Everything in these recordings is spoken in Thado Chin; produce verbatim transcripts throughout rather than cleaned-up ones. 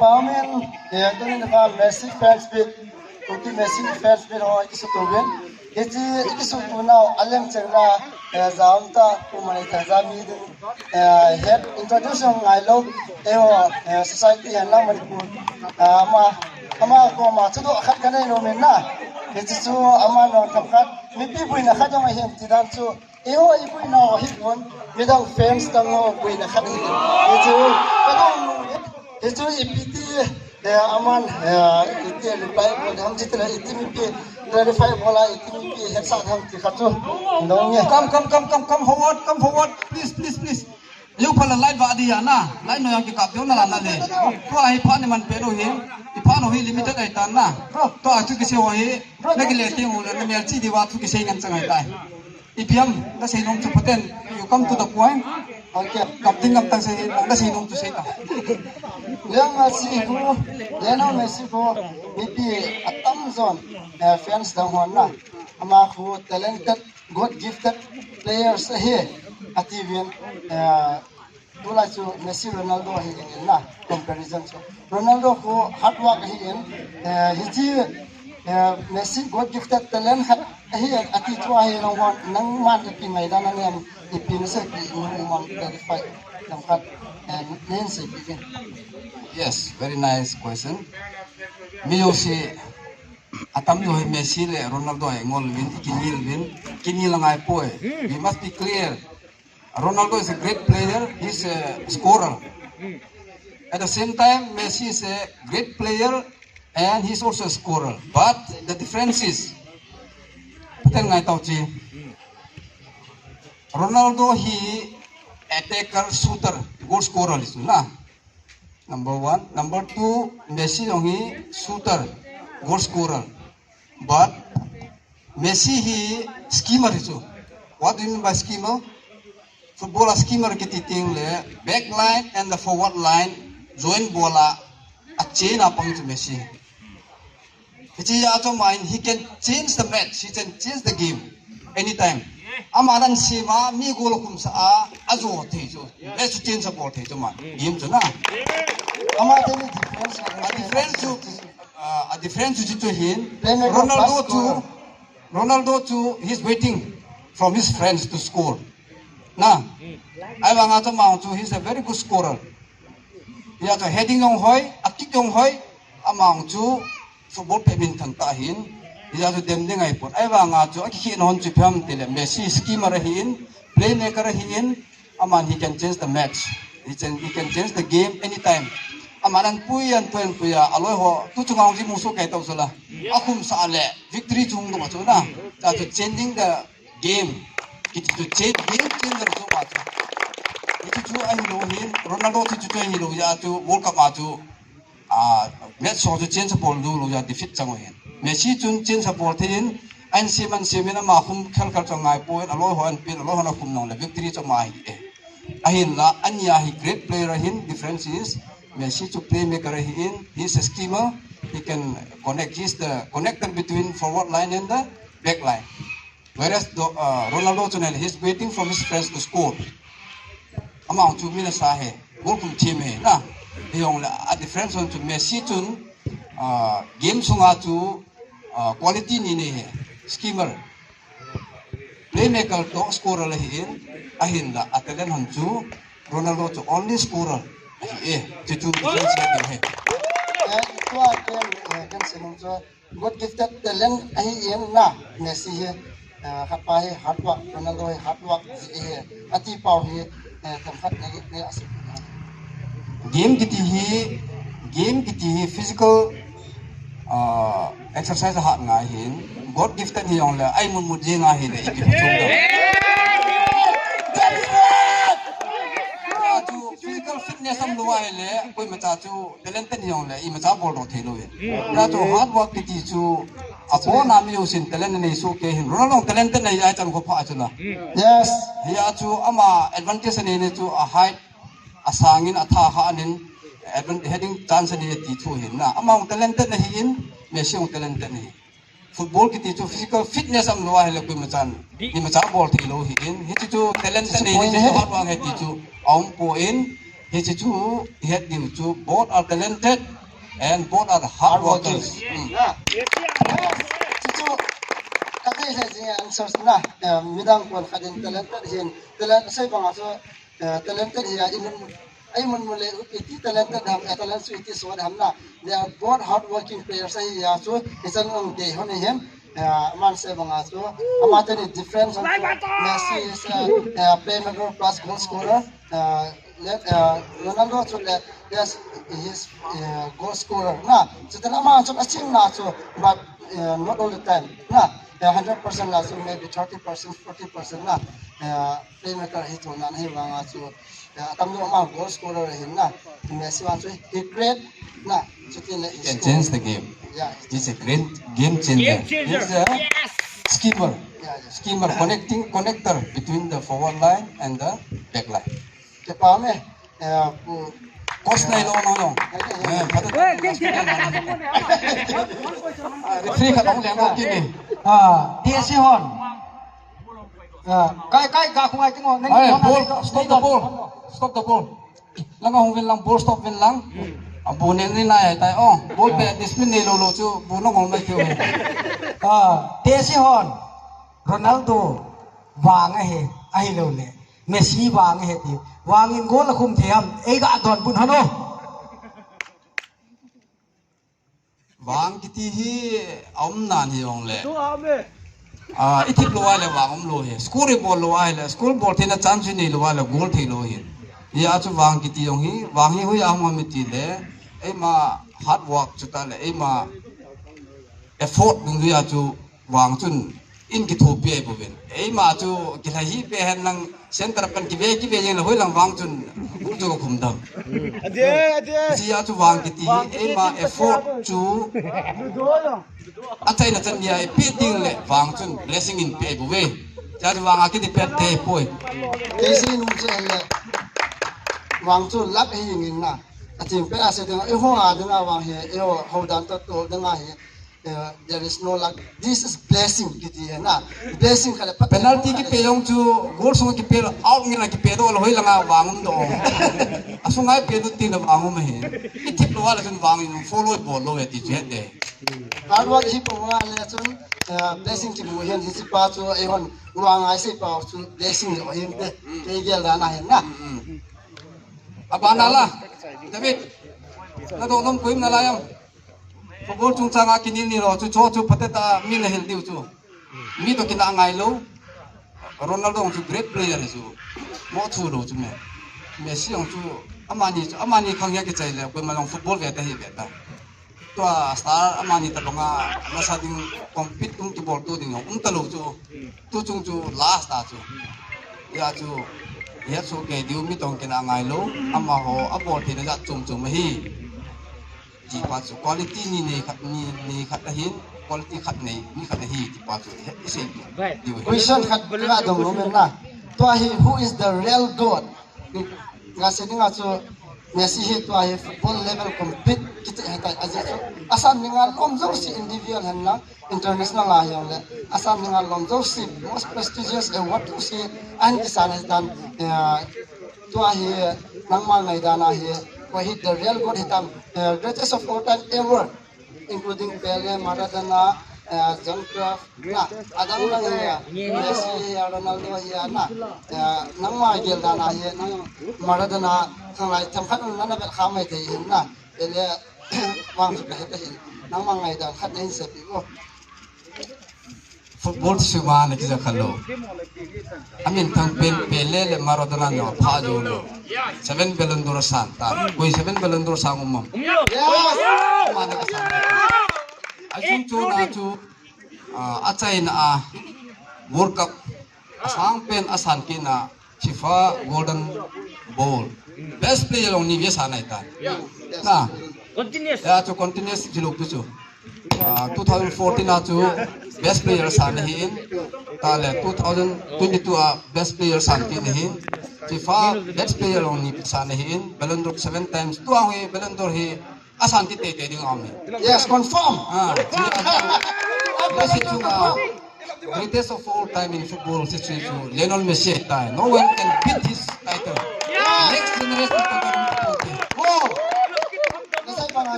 Amen. Eh, tuni nikho Messi fans meet, Kuki Messi fans meet ho ikisu uvin. Hiche ikisu nau alem chengna, eh, jaum ta, umani ta jami din. Eh, head introduction ngailou, eh, ho, eh, society hi na Manipur. Ah, ama, ama koma thudoh khat kanei nom in na. Hiche chu ama nung khat, mipi buina khat jong ahi ti dan chu. Eiho ipuina ho hi kon, midang fans dang ho puina khat hi. Hichu, kadong, hichu ipi ti, eh, aman, eh, iti reply bol ham ti la iti mipi clarify bol a iti mipi hetsa ham ti khat chu. Dong nge. Come, come, come, come, come forward, come forward, please, please, please. Yo phala live va di ya na, live no yang kikap yo na la na le. Tua hi pha ni man pe lo hi, ipha no hi limited ai tan na. Tua chu kisei ho hi, na kile ting u le na mel chi di va chu kisei ngan chang ai tai. Ipi ham, na sei nom chu phaten, you come to the point. Okay. Kap ding kap tang sei, na sei nom chu sei ta. Lionel Messi khu, Lionel Messi khu, mipi atamjon, eh, fans dang hon na. Ama khu talented, God gifted players ahi, ati uvin, eh, Tulai chu Messi Ronaldo ahi in na comparison chu. Ronaldo khu hard work ahi in, eh, hiche, eh, Messi God gifted talent khat ahi in, ati chu ahi nang hon, nangman ipi ngaidan na nem, ipi na seipi in, nangman clarify, lam khat, eh, nen seipi in. Yes, very nice question. Mi jouse, atamjo hi Messi le Ronaldo hi ngol uvin, kinel uvin, kinel angai poi. We must be clear. Ronaldo is a great player, he's a scorer. At the same time, Messi is a great player and he's also a scorer. But the difference is, phaten ngai tau chi. Ronaldo hi attacker, shooter, goal scorer isu na. Number one. Number two, Messi jong hi shooter, goal scorer. But Messi hi schemer hi chu. What do you mean by schemer? Football a schemer kiti teng le, back line and the forward line join bol a, a chain a pang chu Messi. Hiche a chu ama in, he can change the match, he can change the game anytime. Ama nan sima mi goal khum sa a, a jo thei chu. Match chu change a bol thei chu ama. Game chu na. Ama teni difference. A difference chu, uh, a difference chu chu hin. Ronaldo chu, Ronaldo chu, he's waiting from his friends to score. Na. Ahivang a chu ama chu, he's a very good scorer. Hia chu heading jong hoi, a kick jong hoi, ama chu football pet min thang ta hin, hia chu dem ding ahi pon. Ahivang a chu a kikhehna hon chu ipi ham ti le, Messi schemer ahi in, playmaker ahi in, aman he can change the match. He can, he can change the game anytime. Aman an pui, an pui, an pui a, aloi ho, tu chunga hung ji mu su kai tau su la. A khum sa le, victory chung dong a chu na. Cha chu changing the game. Kiti chu change, game changer chu ama chu. Kiti chu ahi lou hin, Ronaldo chu chu ahi lou ya chu, World Cup a chu. A, match ho chu change a bol lou lou ya defeat chang u hin. Messi chun change a bol thei in, an sim an sim in ama khum khel khel chu angai poi, aloi ho an pin, aloi ho na khum nong le victory chu ama hi e. Ahin la, ania hi great player ahin, difference is, Messi chu playmaker ahi in, he's a schemer, he can connect, he's the connector between forward line and the back line. Whereas the, uh, Ronaldo chu nile, he's waiting for his friends to score. Ama chu mina sa he, goal khum thim he, na. Hijongle, a difference hon chu Messi chun, uh, game sunga chu, uh, quality ni nei he, schemer. Playmaker toh scorer ahi in, ahin la, a talent hon chu, Ronaldo chu only scorer ahi e, chu chu difference he. Eh, tua ken, eh, ken sinung chu, God gifted talent ahi in na, Messi hi, ah, khat pa hi hard work, Ronaldo hi hard work ji ahi, ati pau hi, eh, themkhat nei, nei asei. Game kiti hi, game kiti hi physical, ah, exercise ahat ngai hin, God gifted hijongle, ai mun mun jing ahi le, ipi chun da. Physical fitness umlou ahile, koimacha chu talented hijongle, imacha boldoh thei lou e. Hia chu hard work kiti chu, abona mi jousen talent nei soh kei hin. Ronaldo talented nei jeh chun khoh pha chu la. Yes. Hia chu ama advantage anei ne chu a height, asangin atha kha anin, advan-, heading chance anei ti chu hin na. Ama talented ahi in, Messi jong talented ahi. Football kiti chu physical fitness umlou ahile koimachan, imacha bol thei lou ahi in. Hichu chu talent te nei, hichu chu hard work ahi ti chu aum poi in. Hiche chu, het diu chu, both are talented and both are hard workers. Hmm. Chuchu, ka thei le jing answer na, eh, midang kon khat in talented hin, talent sei banga chu, eh, talented hi a, i mun, i mun mun le, iti talented ham, eh, talent chu iti so ham na. They are both hard working players ahi a chu, i chan ong dei hon ahin, eh, man sei banga chu, ama teni difference on Messi is a, eh, playmaker plus goal scorer. Uh, let, uh, Ronaldo chu le, yes, he is, uh, goal scorer. Na, chuti na ama chu aching na chu, but, uh, not all the time. Na, uh, hundred percent la chu maybe thirty percent, forty percent na, uh, playmaker hi chu na hi vanga chu, uh, atam lo ama goal scorer hin na. Messi vang chu he create na, chuti le he Can score. Change the game. Yeah. He's a great game changer. Game changer. He's a Yes. Schema. Yeah, yeah. Schema, connecting, connector between the forward line and the back line. Kipa me, eh, ku, Coach na ilo no no. Eh, pata. Referee ka tong leng ko kini. Ah, T S C hon. Ah, kai kai ka khungai tingo. Ai, ball, stop the ball. Stop the ball. Langa hung vin lang, ball stop vin lang. Abu ne ni na ya tai. Oh, ball pe discipline nei lo lo chu, bu no ngol mai keu. Ah, T S C hon. Ronaldo vang ahi, ahi lo le. Messi vang ahi ti. Vang in goal a khum the ham. Ei ga don bun hano. Vang kiti hi a um nan hi ong le. Ah, i thip lo ai le vang um lo hi. School i bol lo ai le, school bol theina chance nei lo ai le, goal thei lo hi. Hia chu vang kiti ong hi, vang hi hui a hung am ti le. Eima hard work chu ta le, eima effort dungjuia chu vang chun in kithopi ai bou vin. Eima chu kilhai hi pe hen lang center pan kive kive jeng le hoi lang vang chun goal chu ka khum dam. Hia chu vang kiti hi eima effort chu achaina chan nia ipi ding le vang chun blessing in pe ai bou ve. Hia chu vang a kiti pe te poi. Kei sei nung chu en le. Vang chu luck hi ngin na. A thim pe a se ding, i ho a ding a vang hi, i ho, ho dan to to ding a hi. Eh, there is no luck. This is blessing kiti hi na. Blessing khat le pat. Penalty kipe jong chu, goal sung kipe lo, out ngin a kipe do lo hoi langa vang um do. A sunga i pe do tin lo vang um hi. I thip lo a le chun vang in follow bol lo e ti chu het de. Hard work hi po wa le chun, eh, blessing kimu hin hi si pa chu, eh, hon, vang ai si pa chu blessing lo hin te. Kei gel dan a hin na. Abana la, David, na do nom kuim na la yam. Football chungchang a kinil ni lo chu, chu, chu, pateta mi na hil diu chu. Mi to kina ngai lo. Ronaldo chu great player chu. Mo chu lo chu me. Messi chu amani chu, amani khang ya kichai le, koima jong football ve ta hi ve ta. Tua star amani tabanga nasa ding compete tum kibol tu ding um ta lo chu. Tu chung chu last ta chu. Hia chu, hia chu kei diu mi tong kina ngai lo, amaho abol theina jat chom chom ahi. Tipa chu quality ni nei khat ni, ni khat ahin, quality khat nei, ni khat ahi, tipa chu he, i sei diu. Diu he. Question khat ka dong lo men na. Tua hi, who is the real God? Nga se dinga chu Messi hi tua hi football level compete kiti he tai aji chu. Asan dinga lom jong si individual hen lang. International a hi ong le, Assam ninga lom jouse, most prestigious award jouse, ahin kisan ahitan, eh, tua hi, nangma ngaidan a hi, koi hi the real God hitam, eh, greatest of all time ever, including Pele, Maradona, eh, Johan Cruyff, na, adang dang hi, Messi hi, Ronaldo hi, na, eh, nangma geldan a hi, nang Maradona, khanglai themkhat nana vet kha mai thei hin na, Pele, Vang chu kahe kahin. Nangma ngaidan khat nahin seipeh o. Football sima na kija khalou. Amin thang pen Pele le Maradona na pha jou lou. Seven Ballon d'Or san ta. Koi seven Ballon d'Or san um am? Yes! Ama na kasan. Ajung chu na chu, ah, achaina a World Cup asang pen asan kit na FIFA Golden Ball. Best player jong ni via san ahitan. Na. Continuous. Ya chu continuous jilou pi chu. Ah, two thousand fourteen a chu best player san ahin. Tale two thousand twenty-two a best player san kit ahin. FIFA best player jong ni san ahin. Ballon d'Or seven times. Tua hi Ballon d'Or hi asan kit teitei ding aum e. Yes, confirm. Ah, Messi chu, ah, greatest of all time in football history chu Lionel Messi tai. No one can beat his title. Next generation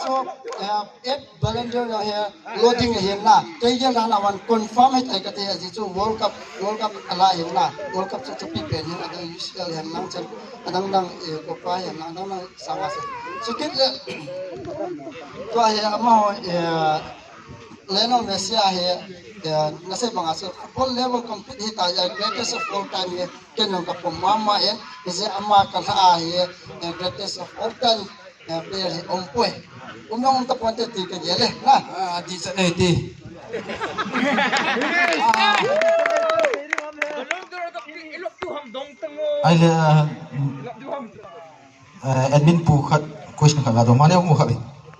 So, eh, eight Ballon d'Or jong hi loading ahin na. Kei gel dan a one confirm hitai kati, ajeh chu World Cup, World Cup ala ahin na. World Cup chu chu pi pen hin, adang U C L hin lang chan, adang dang, eh, Copa hin lang, adang dang sanga se. Chu kit le, tua hi amaho, eh, Lionel Messi a hi, eh, nasei banga chu football level compete hita, eh, greatest of all time hi, ken jong ka pom mama e, hijeh ama ka lha a hi, eh, greatest of all time, eh, player hi umpoi. Um jong um taponte ti ka gel e, na. Ah, ti chat nei ti. Ahile, ah, eh, admin pu khat question khat ga dong mane um khat e.